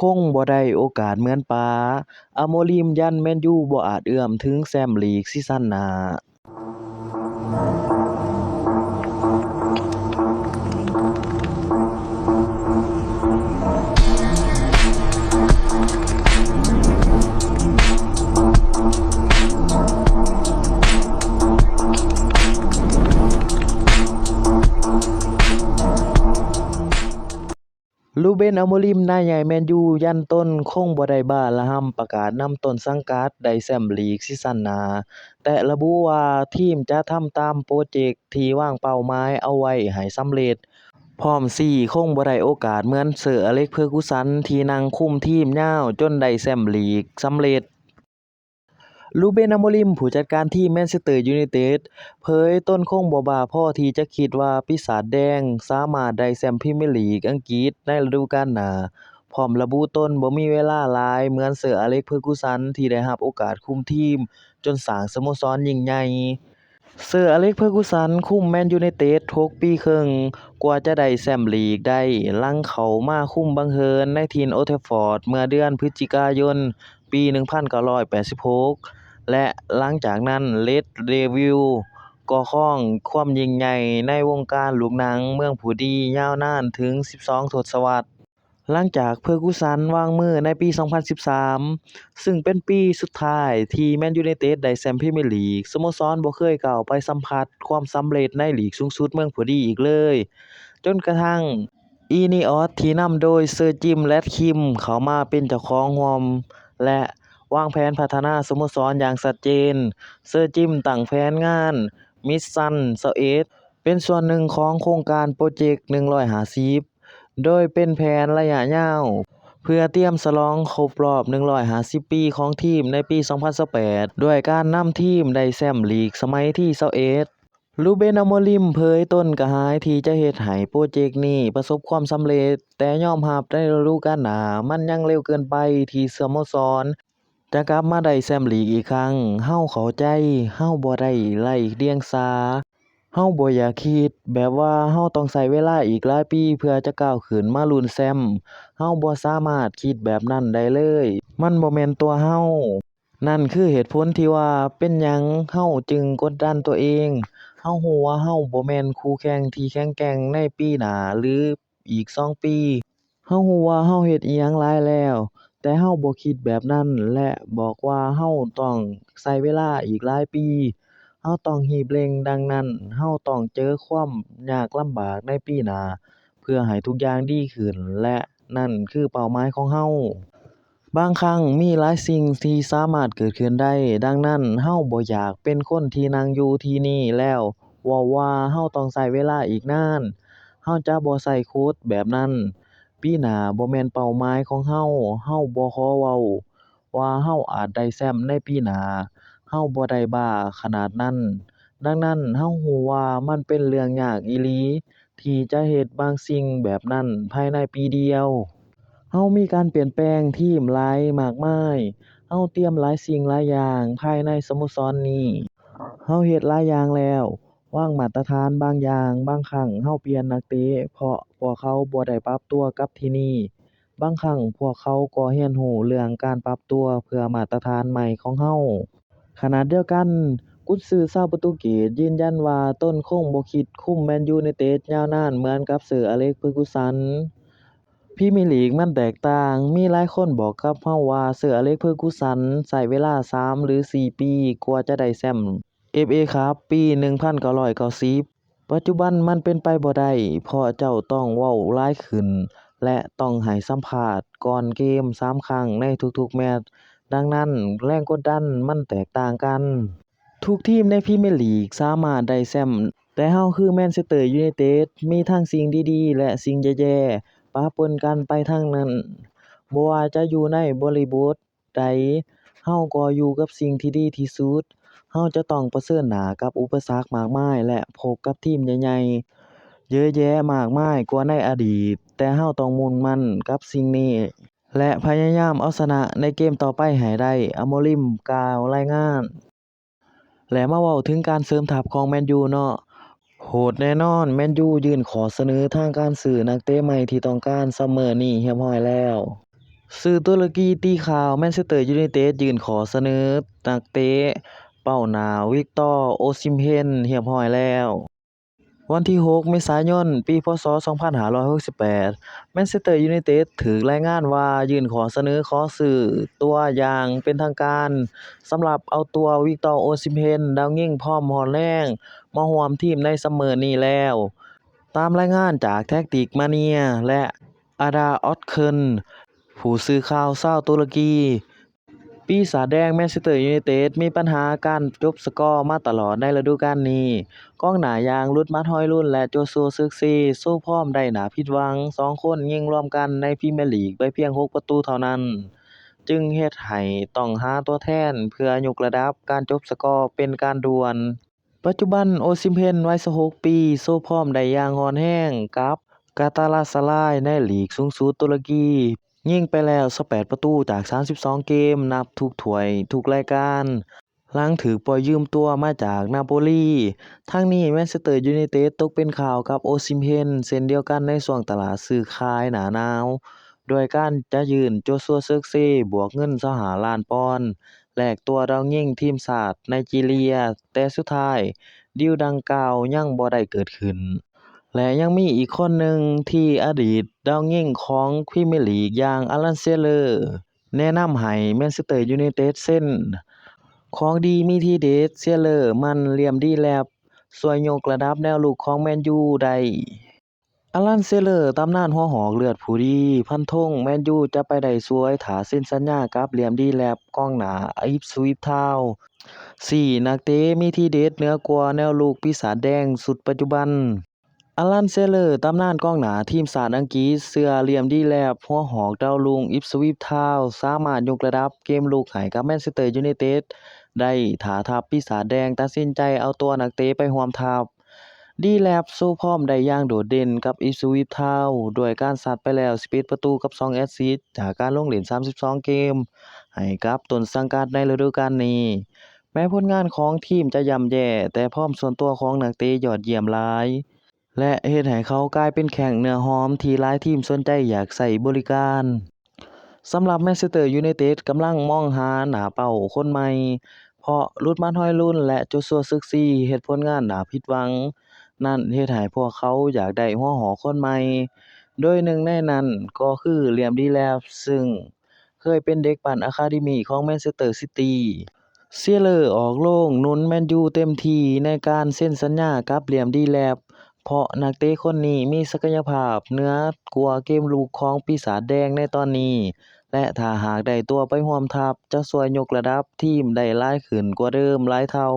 ຄົງບໍ່ໄດ້ໂອກາດເໝືອນປາ. ອາໂມລິມຢັນແມນຢູບໍ່ອາດເອື້ອມເຖິງແຊມລີກຊີຊັນໜ້າ. ລູເບັນ ອາໂມລິມ ນາຍໃຫຍ່ແມນຢູ ຢັນຕົນຄົງບໍ່ໄດ້ບ້າລະຫຳປະກາດນຳຕົ້ນສັງກັດໄດ້ແຊມລີກຊີຊັນໜ້າ, ແຕ່ລະບຸວ່າທີມຈະທຳຕາມໂປຣເຈັກທີ່ວາງເປົ້າໝາຍເອົາໄວ້ໃຫ້ສຳເລັດ, ພ້ອມຊີ້ຄົງບໍ່ໄດ້ໂອກາດເໝືອນເຊີ ອາເລັກ ເຟີກູສັນ ທີ່ນັ່ງຄຸມທີມຍາວຈົນໄດ້ແຊມລີກສຳເລັດ. ລູເບັນ ອາໂມລິມ ຜູ້ຈັດການທີມແມນເຊສເຕີຢູໄນເຕັດ ເຜີຍຕົນຄົງບໍ່ບ້າພໍທີ່ຈະຄິດວ່າປີສາດແດງສາມາດໄດ້ແຊມພຣີເມຍລີກອັງກິດໃນລະດູການໜ້າ, ພ້ອມລະບຸຕົນບໍ່ມີເວລາຫຼາຍເໝືອນເຊີ ອາເລັກ ເຟີກູສັນ ທີ່ໄດ້ຮັບໂອກາດຄຸມທີມຈົນສ້າງສະໂມສອນຍິ່ງໃຫຍ່. ເຊີ ອາເລັກ ເຟີກູສັນ ຄຸມແມນຢູໄນເຕັດຫົກປີເຄິ່ງ ກວ່າຈະໄດ້ແຊມລີກໄດ້ ຫຼັງເຂົ້າມາຄຸມບັງເຫີນໃນຖິ່ນໂອແທຟອດເມື່ອເດືອນພຶສຈິກາຍົນ ປີໜຶ່ງພັນເກົ້າຮ້ອຍແປດສິບຫົກ ແລະ ຫຼັງຈາກນັ້ນ ເລັດເດວິວກໍຄອງຄວາມຍິ່ງໃຫຍ່ໃນວົງການລູກໜັງເມືອງຜູ້ດີຍາວນານເຖິງສິບສອງທົດສະວັດ. ຫຼັງຈາກເຟີກູສັນວາງມືໃນປີສອງພັນສິບສາມ ຊຶ່ງເປັນປີສຸດທ້າຍທີ່ແມນຢູໄນເຕັດໄດ້ແຊມພຣີເມຍລີກ, ສະໂມສອນບໍ່ເຄີຍກ້າວໄປສຳຜັດຄວາມສຳເລັດໃນລີກສູງສຸດເມືອງຜູ້ດີອີກເລີຍ, ຈົນກະທັ້ງ ອີນີອອດ ທີ່ນຳໂດຍເຊີຈິມ ແຣດຄລິຟ ເຂົ້າມາເປັນເຈົ້າຂອງຮ່ວມ ແລະ ວາງແຜນພັດທະນາສະໂມສອນຢ່າງຊັດເຈນ. ເຊີຈິມຕັ້ງແຜນງານ ມິດຊັນຊາວເອັດ ເປັນສ່ວນໜຶ່ງຂອງໂຄງການໂປຣເຈັກໜຶ່ງຮ້ອຍຫ້າສິບ ໂດຍເປັນແຜນໄລຍະຍາວ ເພື່ອຕຽມສະຫຼອງຄົບລອບໜຶ່ງຮ້ອຍຫ້າສິບປີຂອງທີມໃນປີສອງພັນຊາວແປດ ດ້ວຍການນຳທີມໄດ້ແຊມລີກສະໄໝທີຊາວເອັດ. ລູເບັນ ອາໂມລິມ ເຜີຍຕົນກະຫາຍທີ່ຈະເຮັດໃຫ້ໂປຣເຈັກນີ້ປະສົບຄວາມສຳເລັດ, ແຕ່ຍອມຮັບໃນລະດູການໜ້າ ມັນຍັງເລັວເກີນໄປທີ່ສະໂມສອນຈະກັບມາໄດ້ແຊມລີກອີກຄັ້ງ. ເຮົາເຂົ້າໃຈ, ເຮົາບໍ່ໄດ້ໄຮ້ດຽງສາ. ເຮົາບໍ່ຢາກຄິດແບບວ່າເຮົາຕ້ອງໃຊ້ເວລາອີກຫຼາຍປີເພື່ອຈະກ້າວຂຶ້ນມາລຸ້ນແຊມ. ເຮົາບໍ່ສາມາດຄິດແບບນັ້ນໄດ້ເລີຍ. ມັນບໍ່ແມ່ນຕົວເຮົາ. ນັ້ນຄືເຫດຜົນທີ່ວ່າເປັນຫຍັງເຮົາຈຶ່ງກົດດັນຕົວເອງ. ເຮົາຮູ້ວ່າເຮົາບໍ່ແມ່ນຄູ່ແຂ່ງທີ່ແຂງແກ່ງໃນປີໜ້າ ຫຼື ອີກສອງປີ. ເຮົາຮູ້ວ່າເຮົາເຮັດອີ່ຫຍັງຫຼາຍແລ້ວ, ແຕ່ເຮົາບໍ່ຄິດແບບນັ້ນ ແລະ ບອກວ່າເຮົາຕ້ອງໃຊ້ເວລາອີກຫຼາຍປີ. ເຮົາຕ້ອງຮີບເລັ່ງ, ດັ່ງນັ້ນ ເຮົາຕ້ອງເຈີຄວາມຍາກລຳບາກໃນປີໜ້າ ເພື່ອໃຫ້ທຸກຢ່າງດີຂຶ້ນ ແລະ ນັ້ນຄືເປົ້າໝາຍຂອງເຮົາ. ບາງຄັ້ງມີຫຼາຍສິ່ງທີ່ສາມາດເກີດຂຶ້ນໄດ້, ດັ່ງນັ້ນ ເຮົາບໍ່ຢາກເປັນຄົນທີ່ນັ່ງຢູ່ທີ່ນີ້ແລ້ວເວົ້າວ່າເຮົາຕ້ອງໃຊ້ເວລາອີກນານ. ເຮົາຈະບໍ່ໃຊ້ກົດແບບນັ້ນ. ປີໜ້າບໍ່ແມ່ນເປົ້າໝາຍຂອງເຮົາ. ເຮົາບໍ່ຂໍເວົ້າວ່າເຮົາອາດໄດ້ແຊມໃນປີໜ້າ. ເຮົາບໍ່ໄດ້ບ້າຂະໜາດນັ້ນ. ດັ່ງນັ້ນ ເຮົາຮູ້ວ່າມັນເປັນເລື່ອງຍາກອີ່ຫຼີທີ່ຈະເຮັດບາງສິ່ງແບບນັ້ນພາຍໃນປີດຽວ. ເຮົາມີການປ່ຽນແປງທີມຫຼາຍມາກມາຍ. ເຮົາຕຽມຫຼາຍສິ່ງຫຼາຍຢ່າງພາຍໃນສະໂມສອນນີ້. ເຮົາເຮັດຫຼາຍຢ່າງແລ້ວ, ວາງມາດຕະຖານບາງຢ່າງ. ບາງຄັ້ງເຮົາປ່ຽນນັກເຕະ ເພາະພວກເຂົາບໍ່ໄດ້ປັບຕົວກັບທີ່ນີ້. ບາງຄັ້ງພວກເຂົາກໍຮຽນຮູ້ເລື່ອງການປັບຕົວເພື່ອມາດຕະຖານໃໝ່ຂອງເຮົາ. ຂະນະດຽວກັນ, ກຸນຊືຊາວໂປຣຕຸເກດຢືນຢັນວ່າຕົນຄົງບໍ່ຄິດຄຸມແມນຢູໄນເຕັດຍາວນານເໝືອນກັບເຊີ ອາເລັກ ເຟີກູສັນ. ພຣີເມຍລີກມັນແຕກຕ່າງ. ມີຫຼາຍຄົນບອກກັບເຮົາວ່າເຊີ ອາເລັກ ເຟີກູສັນໃຊ້ເວລາສາມ ຫຼື ສີ່ປີກວ່າຈະໄດ້ແຊມ ເອຟເອ ຄັບ ປີໜຶ່ງພັນເກົ້າຮ້ອຍເກົ້າສິບ. ປັດຈຸບັນມັນເປັນໄປບໍ່ໄດ້, ເພາະເຈົ້າຕ້ອງເວົ້າຫຼາຍຂຶ້ນ ແລະ ຕ້ອງໃຫ້ສຳພາດກ່ອນເກມສາມຄັ້ງໃນທຸກໆແມັດ. ດັ່ງນັ້ນ, ແຮງກົດດັນມັນແຕກຕ່າງກັນ. ທຸກທີມໃນພຣີເມຍລີກສາມາດໄດ້ແຊມ, ແຕ່ເຮົາຄືແມນເຊສເຕີຢູໄນເຕັດ ມີທັງສິ່ງດີໆ ແລະ ສິ່ງແຍ່ໆ ປະປົນກັນໄປທັງນັ້ນ. ບໍ່ວ່າຈະຢູ່ໃນບໍລິບົດໃດ, ເຮົາກໍຢູ່ກັບສິ່ງທີ່ດີທີ່ສຸດ. ເຮົາຈະຕ້ອງປະເຊີນໜ້າກັບອຸປະສັກມາກມາຍ ແລະ ພົບກັບທີມໃຫຍ່ໆ ເຍອະແຍະມາກມາຍກວ່າໃນອະດີດ, ແຕ່ເຮົາຕ້ອງມຸ່ງໝັ້ນກັບສິ່ງນີ້ ແລະ ພະຍາຍາມເອົາຊະນະໃນເກມຕໍ່ໄປໃຫ້ໄດ້, ອາໂມລິມກ່າວລາຍງານ. ແລະ ມາເວົ້າເຖິງການເສີມທັບຂອງແມນຢູເນາະ. ໂຫດແນ່ນອນ, ແມນຢູຍື່ນຂໍ້ສະເໜີທາງການຊື້ນັກເຕະໃໝ່ທີ່ຕ້ອງການຊັມເມີນີ້ຮຽບຮ້ອຍແລ້ວ. ສື່ຕຸລະກີຕີຂ່າວ ແມນເຊສເຕີຢູໄນເຕັດຍື່ນຂໍ້ສະເໜີນັກເຕະເປົ້າໜ້າ ວິກຕໍ ໂອຊິມເພັນ ຮຽບຮ້ອຍແລ້ວ. ວັນທີຫົກ ເມສາຍົນ ປີ ພ.ສ. ສອງພັນຫ້າຮ້ອຍຫົກສິບແປດ ແມນເຊສເຕີຢູໄນເຕັດຖືກລາຍງານວ່າຍື່ນຂໍ້ສະເໜີຂໍຊື້ຕົວຢ່າງເປັນທາງການ ສຳລັບເອົາຕົວ ວິກຕໍ ໂອຊິມເພັນ ດາວຍິງຟອມຮ້ອນແຮງ ມາຮ່ວມທີມໃນຊັມເມີນີ້ແລ້ວ. ຕາມລາຍງານຈາກ Tactic Mania ແລະ Ada Otken ຜູ້ສື່ຂ່າວຊາວຕຸລະກີ. ປີສາດແດງ ແມນເຊສເຕີຢູໄນເຕັດ ມີບັນຫາການຈົບສະກໍມາຕະຫຼອດໃນລະດູການນີ້. ກອງໜ້າຢ່າງ ລຸດ ມາດຮອຍລຸນ ແລະ ໂຈຊວ ເຊີກຊີ ໂຊຟອມໄດ້ໜ້າຜິດຫວັງ, ສອງຄົນຍິງລວມກັນໃນພຣີເມຍລີກໄດ້ພຽງຫົກປະຕູເທົ່ານັ້ນ ຈຶ່ງເຮັດໃຫ້ຕ້ອງຫາຕົວແທນເພື່ອຍົກລະດັບການຈົບສະກໍເປັນການດ່ວນ. ປັດຈຸບັນ ໂອຊິມເພັນ ໄວຊາວຫົກປີ ໂຊຟອມໄດ້ຢ່າງຮ້ອນແຮງກັບກາຕາລາຊາລາຍໃນລີກສູງສຸດຕຸລະກີ, ຍິງໄປແລ້ວຊາວແປດປະຕູຈາກສາມສິບສອງເກມ, ນັບທຸກຖ້ວຍທຸກລາຍການ, ຫຼັງຖືກປ່ອຍຢືມຕົວມາຈາກນາໂປລີ. ທັງນີ້ ແມນເຊສເຕີຢູໄນເຕັດຕົກເປັນຂ່າວກັບໂອຊິມເພັນເຊັ່ນດຽວກັນໃນຊ່ວງຕະຫຼາດຊື້ຂາຍໜ້າໜາວ, ດ້ວຍການຈະຍື່ນໂຈຊວ ເຊີກຊີ ບວກເງິນຊາວຫ້າລ້ານປອນ ແລກຕົວດາວຍິງທີມຊາດໄນຈີເຣຍ, ແຕ່ສຸດທ້າຍ ດີລດັ່ງກ່າວຍັງບໍ່ໄດ້ເກີດຂຶ້ນ ແລະ ຍັງມີອີກຄົນໜຶ່ງທີ່ອະດີດດາວຍິງຂອງພຣີເມຍລີກຢ່າງ ອາລັນ ເຊເລີ ແນະນຳໃຫ້ແມນເຊສເຕີຢູໄນເຕັດເຊັນ. ຂອງດີມີທີເດັດ, ເຊເລີໝັ່ນລຽມດີແລັບ ຊ່ວຍຍົກລະດັບແນວລຸກຂອງແມນຢູໄດ້. ອາລັນ ເຊເລີ ຕຳນານຫົວຫອກເລືອດຜູ້ດີ ຟັນທົງແມນຢູຈະໄປໄດ້ສວຍຖ້າເຊັນສັນຍາກັບລຽມດີແລັບ ກອງໜ້າ ອິບສະວິດທາວ. ສີ່ ນັກເຕະມີທີເດັດເໜືອກວ່າແນວລຸກປີສາດແດງຊຸດປັດຈຸບັນ. ອາລັນ ເຊເລີ ຕຳນານກອງໜ້າທີມຊາດອັງກິດ ເຊື່ອລຽມດີແລັບ ຫົວຫອກດາວລຸງອິບສະວິດທາວ ສາມາດຍົກລະດັບເກມລຸກໃຫ້ກັບແມນເຊສເຕີຢູໄນເຕັດໄດ້ ຖ້າທັບປີສາດແດງຕັດສິນໃຈເອົາຕົວນັກເຕະໄປຮ່ວມທັບ. ດີແລັບໂຊຟອມໄດ້ຢ່າງໂດດເດັ່ນກັບອິບສະວິດທາວ ດ້ວຍການຊັດໄປແລ້ວສິບເອັດປະຕູກັບສອງແອັດຊິດ ຈາກການລົງເລ່ນສາມສິບສອງເກມໃຫ້ກັບຕົ້ນສັງກັດໃນລະດູການນີ້. ແມ້ຜົນງານຂອງທີມຈະຍ່ຳແຍ່, ແຕ່ຟອມສ່ວນຕົວຂອງນັກເຕະຍອດຢ້ຽມຫຼາຍ ແລະ ເຮັດໃຫ້ເຂົາກາຍເປັນແຂ້ງເນື້ອຫອມທີ່ຫຼາຍທີມສົນໃຈຢາກໃຊ້ບໍລິການ. ສຳລັບແມນເຊສເຕີຢູໄນເຕັດກຳລັງມອງຫາໜ້າເປົ້າຄົນໃໝ່ ເພາະຫຼຸດມາຮອຍລຸນ ແລະ ໂຈຊວ ເຊີກຊີ ເຮັດຜົນງານໜ້າຜິດຫວັງ. ນັ້ນເຮັດໃຫ້ພວກເຂົາຢາກໄດ້ຫົວຫອກຄົນໃໝ່, ໂດຍໜຶ່ງໃນນັ້ນກໍຄືລຽມດີແລັບ ຊຶ່ງເຄີຍເປັນເດັກປັ້ນອາຄາເດມີຂອງແມນເຊສເຕີຊິຕີ. ເຊເລີອອກໂລງໜູນແມນຢູເຕັມທີ່ໃນການເຊັນສັນຍາກັບລຽມດີແລັບ ເພາະນັກເຕະຄົນນີ້ມີສັກກະຍະພາບເໜືອກວ່າເກມລຸກຂອງປີສາດແດງໃນຕອນນີ້ ແລະ ຖ້າຫາກໄດ້ຕົວໄປຮ່ວມທັບ ຈະຊ່ວຍຍົກລະດັບທີມໄດ້ຫຼາຍຂຶ້ນກວ່າເດີມຫຼາຍເທົ່າ.